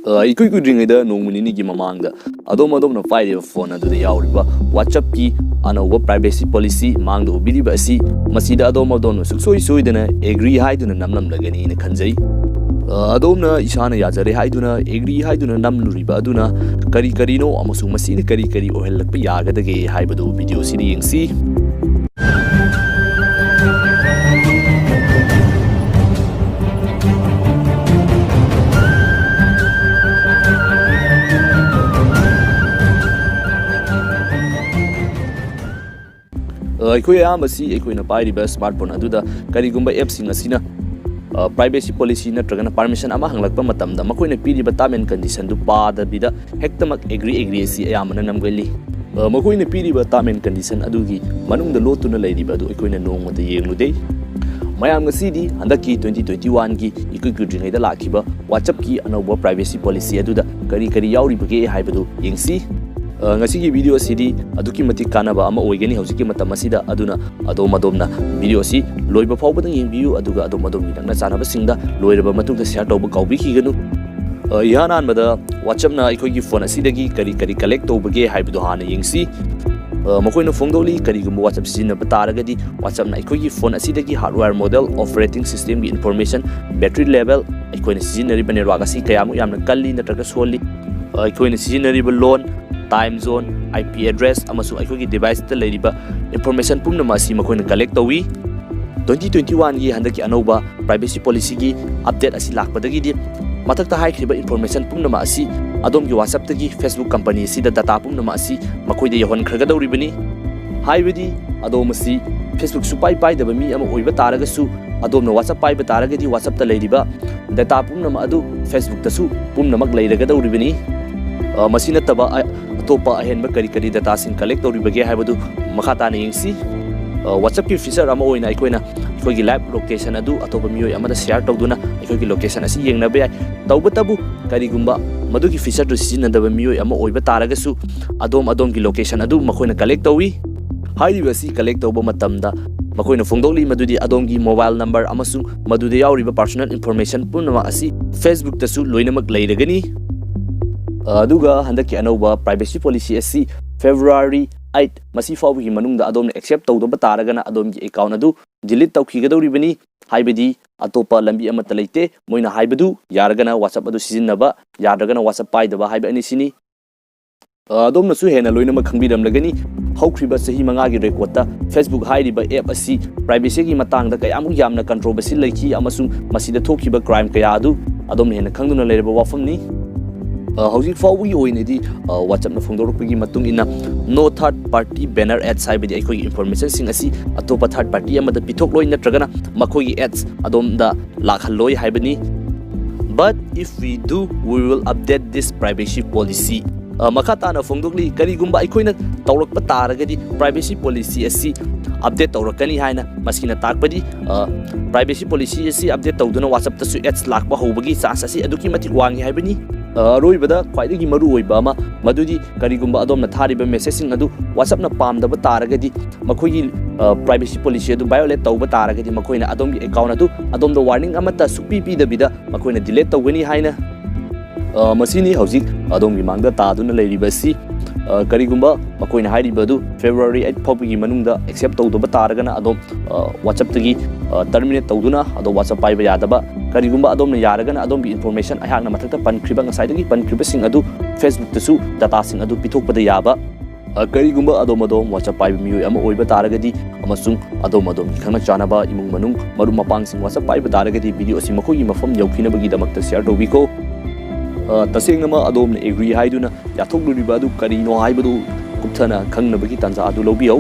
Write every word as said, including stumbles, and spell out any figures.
ꯑ, ꯏꯀꯨꯏ ꯀꯨꯏꯗ꯭ꯔꯤꯉꯩꯗ, ꯅꯣꯡꯃ ꯅꯤꯅꯤꯒꯤ ꯃꯃꯥꯡꯗ ꯑꯗꯣꯝ ꯑꯗꯣꯝꯅ ꯄꯥꯏꯔꯤꯕ ꯐꯣꯟ ꯑꯗꯨꯗ ꯌꯥꯎꯔꯤꯕ WhatsApp-ꯀꯤ ꯑꯅꯧꯕ privacy policy ꯃꯥꯡꯗ ꯎꯕꯤꯔꯤꯕ ꯑꯁꯤ, ꯃꯁꯤꯗ ꯑꯗꯣꯝ ꯑꯗꯣꯝꯅ ꯁꯨꯡꯁꯣꯏ ꯁꯣꯏꯗꯅ agree ꯍꯥꯏꯗꯨꯅ ꯅꯝꯂꯝꯂꯒꯅꯤꯅ ꯈꯟꯖꯩ꯫ ꯑ, ꯑꯗꯣꯝꯅ ꯏꯁꯥꯅ ꯌꯥꯖꯔꯦ ꯍꯥꯏꯗꯨꯅ agree ꯍꯥꯏꯗꯨꯅ ꯅꯝꯂꯨꯔꯤꯕ ꯑꯗꯨꯅ ꯀꯔꯤ ꯀꯔꯤꯅꯣ ꯑꯃꯁꯨꯡ ꯃꯁꯤꯅ ꯀꯔꯤ ꯀꯔꯤ ꯑꯣꯏꯍꯜꯂꯛꯄ ꯌꯥꯒꯗꯒꯦ ꯍꯥꯏꯕꯗꯨ video-ꯁꯤꯗ ꯌꯦꯡꯁꯤ꯫ ꯑ, ꯑꯩꯈꯣꯏ ꯑꯌꯥꯝꯕꯁꯤ ꯑꯩꯈꯣꯏꯅ ꯄꯥꯏꯔꯤꯕ smartphone ꯑꯗꯨꯗ ꯀꯔꯤꯒꯨꯝꯕ app-ꯁꯤꯡ ꯑꯁꯤꯅ, ꯑ, privacy policy ꯅꯠꯇ꯭ꯔꯒꯅ permission ꯑꯃ ꯍꯪꯂꯛꯄ ꯃꯇꯝꯗ, ꯃꯈꯣꯏꯅ ꯄꯤꯔꯤꯕ term and condition-ꯗꯨ ꯄꯥꯗꯕꯤꯗ ꯍꯦꯛꯇꯃꯛ agree agree ꯑꯁꯤ ꯑꯌꯥꯝꯕꯅ ꯅꯝꯒꯜꯂꯤ꯫ ꯑ, ꯃꯈꯣꯏꯅ ꯄꯤꯔꯤꯕ term and condition ꯑꯗꯨꯒꯤ ꯃꯅꯨꯡꯗ ꯂꯣꯠꯇꯨꯅ ꯂꯩꯔꯤꯕ ꯑꯗꯨ ꯑꯩꯈꯣꯏꯅ ꯅꯣꯡꯃꯇ ꯌꯦꯡꯂꯨꯗꯦ꯫ ꯃꯌꯥꯝ, ꯉꯁꯤꯗꯤ ꯍꯟꯗꯛꯀꯤ twenty twenty-one-ꯒꯤ ꯏꯀꯨꯏ ꯀꯨꯏꯗ꯭ꯔꯤꯉꯩꯗ ꯂꯥꯛꯈꯤꯕ WhatsApp-ꯀꯤ ꯑꯅꯧꯕ privacy policy ꯑꯗꯨꯗ ꯀꯔꯤ ꯀꯔꯤ ꯌꯥꯎꯔꯤꯕꯒꯦ ꯍꯥꯏꯕꯗꯨ ꯌꯦꯡꯁꯤ꯫ ꯑ, ꯉꯁꯤꯒꯤ video ꯑꯁꯤꯗꯤ ꯑꯗꯨꯛꯀꯤ ꯃꯇꯤꯛ ꯀꯥꯟꯅꯕ ꯑꯃ ꯑꯣꯏꯒꯅꯤ ꯍꯧꯖꯤꯛꯀꯤ ꯃꯇꯝ ꯑꯁꯤꯗ, ꯑꯗꯨꯅ ꯑꯗꯣꯝ ꯑꯗꯣꯝꯅ video ꯑꯁꯤ ꯂꯣꯏꯕ ꯐꯥꯎꯕꯗꯪ ꯌꯦꯡꯕꯤꯌꯨ, ꯑꯗꯨꯒ ꯑꯗꯣꯝ ꯑꯗꯣꯝꯒꯤ ꯅꯛꯅ ꯆꯥꯟꯅꯕꯁꯤꯡꯗ ꯂꯣꯏꯔꯕ ꯃꯇꯨꯡꯗ share ꯇꯧꯕ ꯀꯥꯎꯕꯤꯈꯤꯒꯅꯨ꯫ ꯑ, ꯏꯍꯥꯟ ꯍꯥꯟꯕꯗ WhatsApp-ꯅ ꯑꯩꯈꯣꯏꯒꯤ ꯐꯣꯟ ꯑꯁꯤꯗꯒꯤ ꯀꯔꯤ ꯀꯔꯤ collect ꯇꯧꯕꯒꯦ ꯍꯥꯏꯕꯗꯨ ꯍꯥꯟꯅ ꯌꯦꯡꯁꯤ꯫ ꯑ, ꯃꯈꯣꯏꯅ ꯐꯣꯡꯗꯣꯛꯂꯤ, ꯀꯔꯤꯒꯨꯝꯕ WhatsApp ꯁꯤꯖꯤꯟꯅꯕ ꯇꯥꯔꯒꯗꯤ WhatsApp-ꯅ ꯑꯩꯈꯣꯏꯒꯤ ꯐꯣꯟ ꯑꯁꯤꯗꯒꯤ hardware model, operating system-ꯒꯤ information, battery level, ꯑꯩꯈꯣꯏꯅ ꯁꯤꯖꯤꯟꯅꯔꯤꯕ network ꯑꯁꯤ ꯀꯌꯥꯃꯨꯛ ꯌꯥꯝꯅ ꯀꯜꯂꯤ ꯅꯠꯇ꯭ꯔꯒ ꯁꯣꯜꯂꯤ, ꯑ, ꯑꯩꯈꯣꯏꯅ ꯁꯤꯖꯤꯟꯅꯔꯤꯕ ꯂꯣꯟ, time zone, IP address ꯑꯃꯁꯨꯡ ꯑꯩꯈꯣꯏꯒꯤ device-ꯇ ꯂꯩꯔꯤꯕ information ꯄꯨꯝꯅꯃꯛ ꯑꯁꯤ ꯃꯈꯣꯏꯅ collect ꯇꯧꯏ꯫ Twenty twenty-one-ꯒꯤ ꯍꯟꯗꯛꯀꯤ ꯑꯅꯧꯕ privacy policy-ꯒꯤ update ꯑꯁꯤ ꯂꯥꯛꯄꯗꯒꯤꯗꯤ ꯃꯊꯛꯇ ꯍꯥꯏꯈ꯭ꯔꯤꯕ information ꯄꯨꯝꯅꯃꯛ ꯑꯁꯤ ꯑꯗꯣꯝꯒꯤ WhatsApp-ꯇꯒꯤ Facebook company ꯑꯁꯤꯗ data ꯄꯨꯝꯅꯃꯛ ꯑꯁꯤ ꯃꯈꯣꯏꯗ ꯌꯧꯍꯟꯈ꯭ꯔꯒꯗꯧꯔꯤꯕꯅꯤ꯫ ꯍꯥꯏꯕꯗꯤ ꯑꯗꯣꯝ ꯑꯁꯤ Facebook ꯁꯨꯄꯥꯏ ꯄꯥꯏꯗꯕ ꯃꯤ ꯑꯃ ꯑꯣꯏꯕ ꯇꯥꯔꯒꯁꯨ, ꯑꯗꯣꯝꯅ WhatsApp ꯄꯥꯏꯕ ꯇꯥꯔꯒꯗꯤ WhatsApp-ꯇ ꯂꯩꯔꯤꯕ data ꯄꯨꯝꯅꯃꯛ ꯑꯗꯨ Facebook-ꯇꯁꯨ ꯄꯨꯝꯅꯃꯛ ꯂꯩꯔꯒꯗꯧꯔꯤꯕꯅꯤ꯫ ꯑ, ꯃꯁꯤ ꯅꯠꯇꯕ ꯑ-, ꯑꯇꯣꯞꯄ ꯑꯍꯦꯟꯕ ꯀꯔꯤ ꯀꯔꯤ data-ꯁꯤꯡ collect ꯇꯧꯔꯤꯕꯒꯦ ꯍꯥꯏꯕꯗꯨ ꯃꯈꯥ ꯇꯥꯅ ꯌꯦꯡꯁꯤ꯫ ꯑ, WhatsApp-ꯀꯤ feature ꯑꯃ ꯑꯣꯏꯅ ꯑꯩꯈꯣꯏꯅ ꯑꯩꯈꯣꯏꯒꯤ live location ꯑꯗꯨ ꯑꯇꯣꯞꯄ ꯃꯤꯑꯣꯏ ꯑꯃꯗ share ꯇꯧꯗꯨꯅ ꯑꯩꯈꯣꯏꯒꯤ location ꯑꯁꯤ ꯌꯦꯡꯅꯕ ꯌꯥꯏ꯫ ꯇꯧꯕꯇꯕꯨ ꯀꯔꯤꯒꯨꯝꯕ ꯃꯗꯨꯒꯤ feature-ꯗꯨ ꯁꯤꯖꯤꯟꯅꯗꯕ ꯃꯤꯑꯣꯏ ꯑꯃ ꯑꯣꯏꯕ ꯇꯥꯔꯒꯁꯨ, ꯑꯗꯣꯝ ꯑꯗꯣꯝꯒꯤ location ꯑꯗꯨ ꯃꯈꯣꯏꯅ collect ꯇꯧꯏ꯫ ꯍꯥꯏꯔꯤꯕ ꯑꯁꯤ collect ꯇꯧꯕ ꯃꯇꯝꯗ ꯃꯈꯣꯏꯅ ꯐꯣꯡꯗꯣꯛꯂꯤ ꯃꯗꯨꯗꯤ ꯑꯗꯣꯝꯒꯤ mobile number ꯑꯃꯁꯨꯡ ꯃꯗꯨꯗ ꯌꯥꯎꯔꯤꯕ personal information ꯄꯨꯝꯅꯃꯛ ꯑꯁꯤ Facebook-ꯇꯁꯨ ꯂꯣꯏꯅꯃꯛ ꯂꯩꯔꯒꯅꯤ꯫ ꯑꯗꯨꯒ ꯍꯟꯗꯛꯀꯤ ꯑꯅꯧꯕ privacy policy ꯑꯁꯤ February eight ꯃꯁꯤ ꯐꯥꯎꯕꯒꯤ ꯃꯅꯨꯡꯗ ꯑꯗꯣꯝꯅ accept ꯇꯧꯗꯕ ꯇꯥꯔꯒꯅ ꯑꯗꯣꯝꯒꯤ account ꯑꯗꯨ delete ꯇꯧꯈꯤꯒꯗꯧꯔꯤꯕꯅꯤ꯫ ꯍꯥꯏꯕꯗꯤ ꯑꯇꯣꯞꯄ ꯂꯝꯕꯤ ꯑꯃꯠꯇ ꯂꯩꯇꯦ꯫ ꯃꯣꯏꯅ ꯍꯥꯏꯕꯗꯨ ꯌꯥꯔꯒꯅ WhatsApp ꯑꯗꯨ ꯁꯤꯖꯤꯟꯅꯕ, ꯌꯥꯗ꯭ꯔꯒꯅ WhatsApp ꯄꯥꯏꯗꯕ ꯍꯥꯏꯕ ꯑꯅꯤꯁꯤꯅꯤ꯫ ꯑ, ꯑꯗꯣꯝꯅꯁꯨ ꯍꯦꯟꯅ ꯂꯣꯏꯅꯃꯛ ꯈꯪꯕꯤꯔꯝꯂꯒꯅꯤ꯫ ꯍꯧꯈ꯭ꯔꯤꯕ ꯆꯍꯤ ꯃꯉꯥꯒꯤ record-ꯇ Facebook ꯍꯥꯏꯔꯤꯕ app ꯑꯁꯤ privacy-ꯒꯤ ꯃꯇꯥꯡꯗ ꯀꯌꯥꯃꯨꯛ ꯌꯥꯝꯅ controversy ꯂꯩꯈꯤ ꯑꯃꯁꯨꯡ ꯃꯁꯤꯗ ꯊꯣꯛꯈꯤꯕ crime ꯀꯌꯥ ꯑꯗꯨ ꯑꯗꯣꯝꯅ ꯍꯦꯟꯅ ꯈꯪꯗꯨꯅ ꯂꯩꯔꯕ ꯋꯥꯐꯝꯅꯤ꯫ ꯑ, ꯍꯧꯖꯤꯛ ꯐꯥꯎꯕꯒꯤ ꯑꯣꯏꯅꯗꯤ, ꯑ, WhatsApp-ꯅ ꯐꯣꯡꯗꯣꯔꯛꯄꯒꯤ ꯃꯇꯨꯡ ꯏꯟꯅ, no third party banner ads ꯍꯥꯏꯕꯗꯤ ꯑꯩꯈꯣꯏꯒꯤ information-ꯁꯤꯡ ꯑꯁꯤ ꯑꯇꯣꯞꯄ third party ꯑꯃꯗ ꯄꯤꯊꯣꯛꯂꯣꯏ ꯅꯠꯇ꯭ꯔꯒꯅ ꯃꯈꯣꯏꯒꯤ ads ꯑꯗꯣꯝꯗ ꯂꯥꯛꯍꯜꯂꯣꯏ ꯍꯥꯏꯕꯅꯤ꯫ But if we do, we will update this privacy policy. ꯑ, ꯃꯈꯥ ꯇꯥꯅ ꯐꯣꯡꯗꯣꯛꯂꯤ, ꯀꯔꯤꯒꯨꯝꯕ ꯑꯩꯈꯣꯏꯅ ꯇꯧꯔꯛꯄ ꯇꯥꯔꯒꯗꯤ privacy policy ꯑꯁꯤ update ꯇꯧꯔꯛꯀꯅꯤ ꯍꯥꯏꯅ ꯃꯁꯤꯅ ꯇꯥꯛꯄꯗꯤ, ꯑ, privacy policy ꯑꯁꯤ update ꯇꯧꯗꯨꯅ WhatsApp-ꯇꯁꯨ ads ꯂꯥꯛꯄ ꯍꯧꯕꯒꯤ chance ꯑꯁꯤ ꯑꯗꯨꯛꯀꯤ ꯃꯇꯤꯛ ꯋꯥꯡꯉꯤ ꯍꯥꯏꯕꯅꯤ꯫ ꯑ, ꯑꯔꯣꯏꯕꯗ ꯈ꯭ꯋꯥꯏꯗꯒꯤ ꯃꯔꯨ ꯑꯣꯏꯕ ꯑꯃ ꯃꯗꯨꯗꯤ ꯀꯔꯤꯒꯨꯝꯕ ꯑꯗꯣꯝꯅ ꯊꯥꯔꯤꯕ message-ꯁꯤꯡ ꯑꯗꯨ WhatsApp-ꯅ ꯄꯥꯝꯗꯕ ꯇꯥꯔꯒꯗꯤ, ꯃꯈꯣꯏꯒꯤ, ꯑ, privacy policy ꯑꯗꯨ violate ꯇꯧꯕ ꯇꯥꯔꯒꯗꯤ ꯃꯈꯣꯏꯅ ꯑꯗꯣꯝꯒꯤ account ꯑꯗꯨ ꯑꯗꯣꯝꯗ warning ꯑꯃꯠꯇ ꯁꯨꯛꯄꯤ ꯄꯤꯗꯕꯤꯗ ꯃꯈꯣꯏꯅ delete ꯇꯧꯒꯅꯤ ꯍꯥꯏꯅ, ꯑ, ꯃꯁꯤꯅꯤ ꯍꯧꯖꯤꯛ ꯑꯗꯣꯝꯒꯤ ꯃꯥꯡꯗ ꯇꯥꯗꯨꯅ ꯂꯩꯔꯤꯕ ꯑꯁꯤ꯫ ꯑ, ꯀꯔꯤꯒꯨꯝꯕ ꯃꯈꯣꯏꯅ ꯍꯥꯏꯔꯤꯕ ꯑꯗꯨ February eight ꯐꯥꯎꯕꯒꯤ ꯃꯅꯨꯡꯗ accept ꯇꯧꯗꯕ ꯇꯥꯔꯒꯅ ꯑꯗꯣꯝ, ꯑ, WhatsApp-ꯇꯒꯤ, ꯑ, terminate ꯇꯧꯗꯨꯅ ꯑꯗꯣꯝ WhatsApp ꯄꯥꯏꯕ ꯌꯥꯗꯕ, ꯀꯔꯤꯒꯨꯝꯕ ꯑꯗꯣꯝꯅ ꯌꯥꯔꯒꯅ ꯑꯗꯣꯝꯒꯤ information ꯑꯩꯍꯥꯛꯅ ꯃꯊꯛꯇ ꯄꯟꯈ꯭ꯔꯤꯕ, ꯉꯁꯥꯏꯗꯒꯤ ꯄꯟꯈ꯭ꯔꯤꯕꯁꯤꯡ ꯑꯗꯨ Facebook-ꯇꯁꯨ data-ꯁꯤꯡ ꯑꯗꯨ ꯄꯤꯊꯣꯛꯄꯗ ꯌꯥꯕ꯫ ꯑ, ꯀꯔꯤꯒꯨꯝꯕ ꯑꯗꯣꯝ, ꯑꯗꯣꯝ WhatsApp ꯄꯥꯏꯕ ꯃꯤꯑꯣꯏ ꯑꯃ ꯑꯣꯏꯕ ꯇꯥꯔꯒꯗꯤ ꯑꯃꯁꯨꯡ ꯑꯗꯣꯝ, ꯑꯗꯣꯝꯒꯤ ꯈꯪꯅ ꯆꯥꯟꯅꯕ ꯏꯃꯨꯡ ꯃꯅꯨꯡ, ꯃꯔꯨꯞ ꯃꯄꯥꯡꯁꯤꯡ WhatsApp ꯄꯥꯏꯕ ꯇꯥꯔꯒꯗꯤ video ꯑꯁꯤ ꯃꯈꯣꯏꯒꯤ ꯃꯐꯝ ꯌꯧꯈꯤꯅꯕꯒꯤꯗꯃꯛꯇ share ꯇꯧꯕꯤꯈꯣ꯫ ꯑ, ꯇꯁꯦꯡꯅꯃꯛ ꯑꯗꯣꯝꯅ agree ꯍꯥꯏꯗꯨꯅ ꯌꯥꯊꯣꯛꯂꯨꯔꯤꯕ ꯑꯗꯨ ꯀꯔꯤꯅꯣ ꯍꯥꯏꯕꯗꯨ ꯀꯨꯞꯊꯅ ꯈꯪꯅꯕꯒꯤ ꯇꯥꯟꯖꯥ ꯑꯗꯨ ꯂꯧꯕꯤꯌꯨ꯫